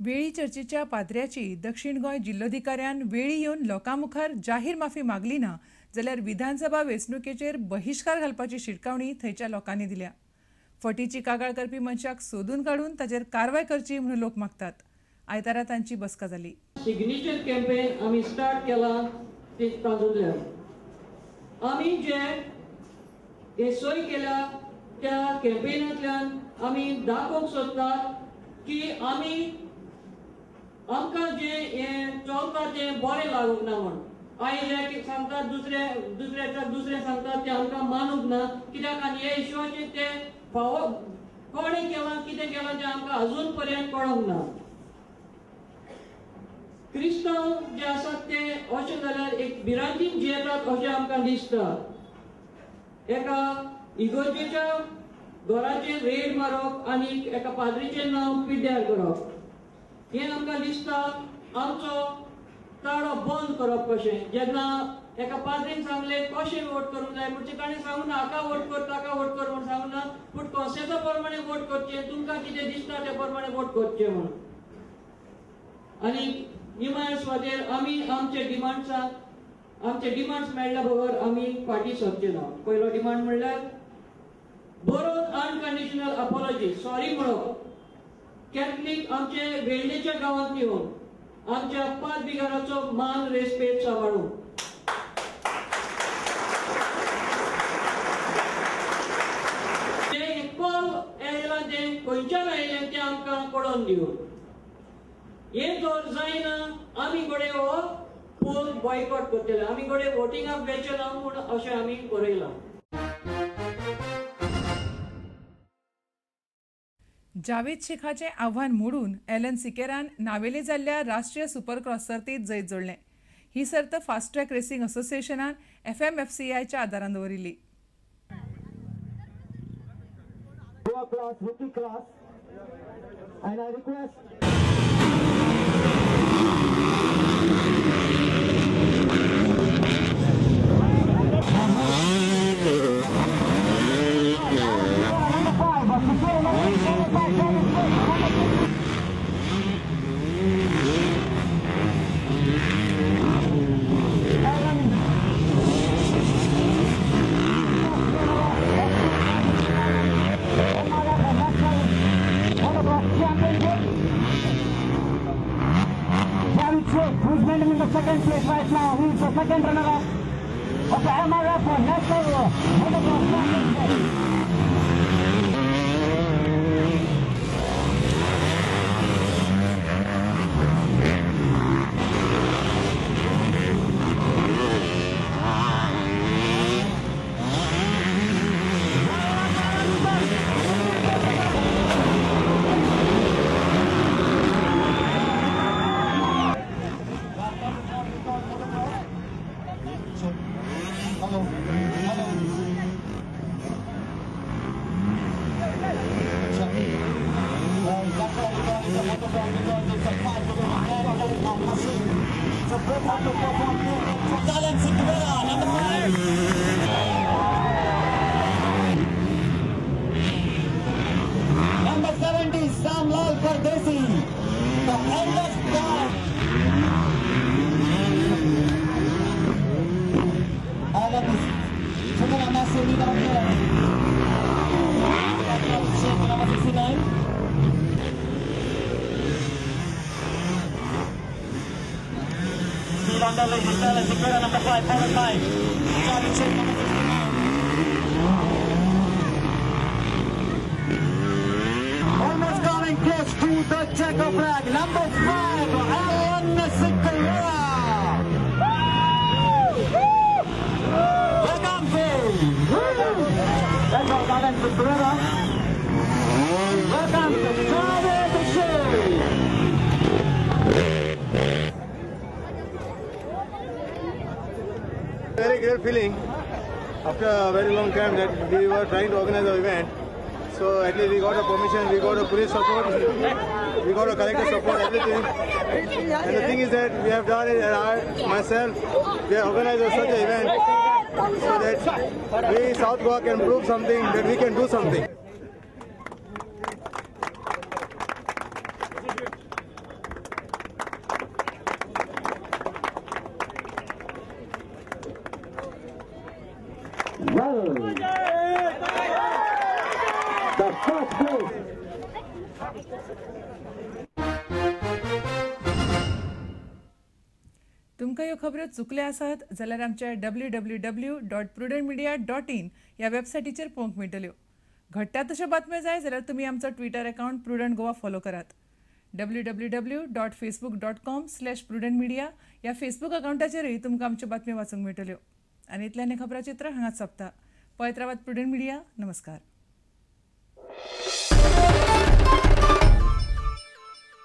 वेळी चर्चेच्या पाद्र्याची दक्षिण गोंय जिल्लोधिकाऱ्यान वेळी येवन लोकां मुखार जाहीर माफी मागली ना जाल्यार विधानसभा वेंचणुकेचेर बहिश्कार घालपाची शिटकावणी थंयच्या लोकांनी दिल्या. फटीची कागाळ करपी मनशाक सोदून काडून ताचेर कारवाय करची म्हणून लोक मागतात. आयतारा तांची बसका जाली. सिग्नेचर कॅम्पेन आमी स्टार्ट केला तातूंतल्यान आमी जे हे सोय केल्या त्या कॅम्पेनांतल्यान आमी दाखोवंक सोदतात की आमी आमकां जे हें चलता तें बरें लागूंक ना म्हूण. आयज एक सांगतात, दुसऱ्याच्या दुसरें सांगतात, तें आमकां मानूंक ना कित्याक आनी हे इश्यूचेर ते फावो कोणें केलां कितें केलां तें आमकां अजून पर्यंत कळोंक ना. क्रिस्तांव जे आसात ते अशें जाल्यार एक भिरांतीन जियेतात अशें आमकां दिसता. एका इगर्जेच्या घराचेर रेड मारप आनी एका पाद्रीचें नांव पिड्ड्यार करप हें आमकां दिसता. आमचो ताळो बंद करप कशें, जेन्ना एका पाद्रीन सांगलें कशें वोट करूंक जाय म्हणजे ताणें सांगूं ना हाका वोट कर ताका वोट कर म्हूण सांगूं ना, पूण कॉन्सेसा प्रमाणे वोट करचें, तुमकां कितें दिसता त्या प्रमाणे वोट करचें म्हूण. आनी निमाण्या सुवातेर आमी आमचे डिमांड्साक आमचे डिमांड्स मेळ्ळ्या बगर आमी फाटीं सरचे ना. पयलो डिमांड म्हणल्यार बरोवन अनकंडिशनल अपॉलॉजी, सॉरी म्हणप. कॅथलीक आमचे वेळणेच्या गांवांत येवन आमच्या 5 बिगाराचो मान रेस्पेद सांबाळून जें कॉल आयलां तें खंयच्यान आयलें तें आमकां कळोवन दिवन हें जर जायना आमी घडये हो पोल बॉयकॉट करतले, आमी घडये वोटिंगाक वेचे ना म्हूण अशें आमी बरयलां. जावेद शेखाचें आव्हान मोडून एलन सिकेरान नावेले जाल्ल्या राष्ट्रीय सुपरक्रॉस सर्तींत जैत जोडलें. ही सर्त फास्ट ट्रॅक रेसिंग असोसिएशनान FMFCIच्या आदारान दवरिल्ली. Who's in the second place right now? He's the second runner-up of the MRF National Motocross Championship. Number 70, Sam Lal Pardesi, the eldest guy. Alan is taking a massive lead out there. Number 69. Number 5, followed by Charlie Chick, number 69. Almost coming close to the checker flag. Number 5, Alan Siqueira. Welcome, That's all, Alan Siqueira. Welcome to Charlie Chick. Very great feeling after a very long time that we were trying to organize the event. So at least we got a permission, we got a police support, we got a collector support, everything. And the thing is that we have done it, and I, myself, we have organized such an event so that we South Goa can prove something, that we can do something. The first goal. तुमकां ह्यो खबऱ्यो चुकल्या आसात जाल्यार आमच्या www.prudentmedia.in ह्या वेबसायटीचेर पळोवंक मेळटल्यो. घडटा तश्यो बातम्यो जाय जाल्यार तुमी आमचो Twitter account Prudent Goa follow करात. www.facebook.com/prudentmedia ह्या फेसबूक अकावंटाचेरूय तुमकां आमच्यो बातम्यो वाचूंक मेळटल्यो. आनी इतल्यान हें खबराचित्र हांगाच सोंपता. पळयत रावात प्रुडंट मिडिया. नमस्कार.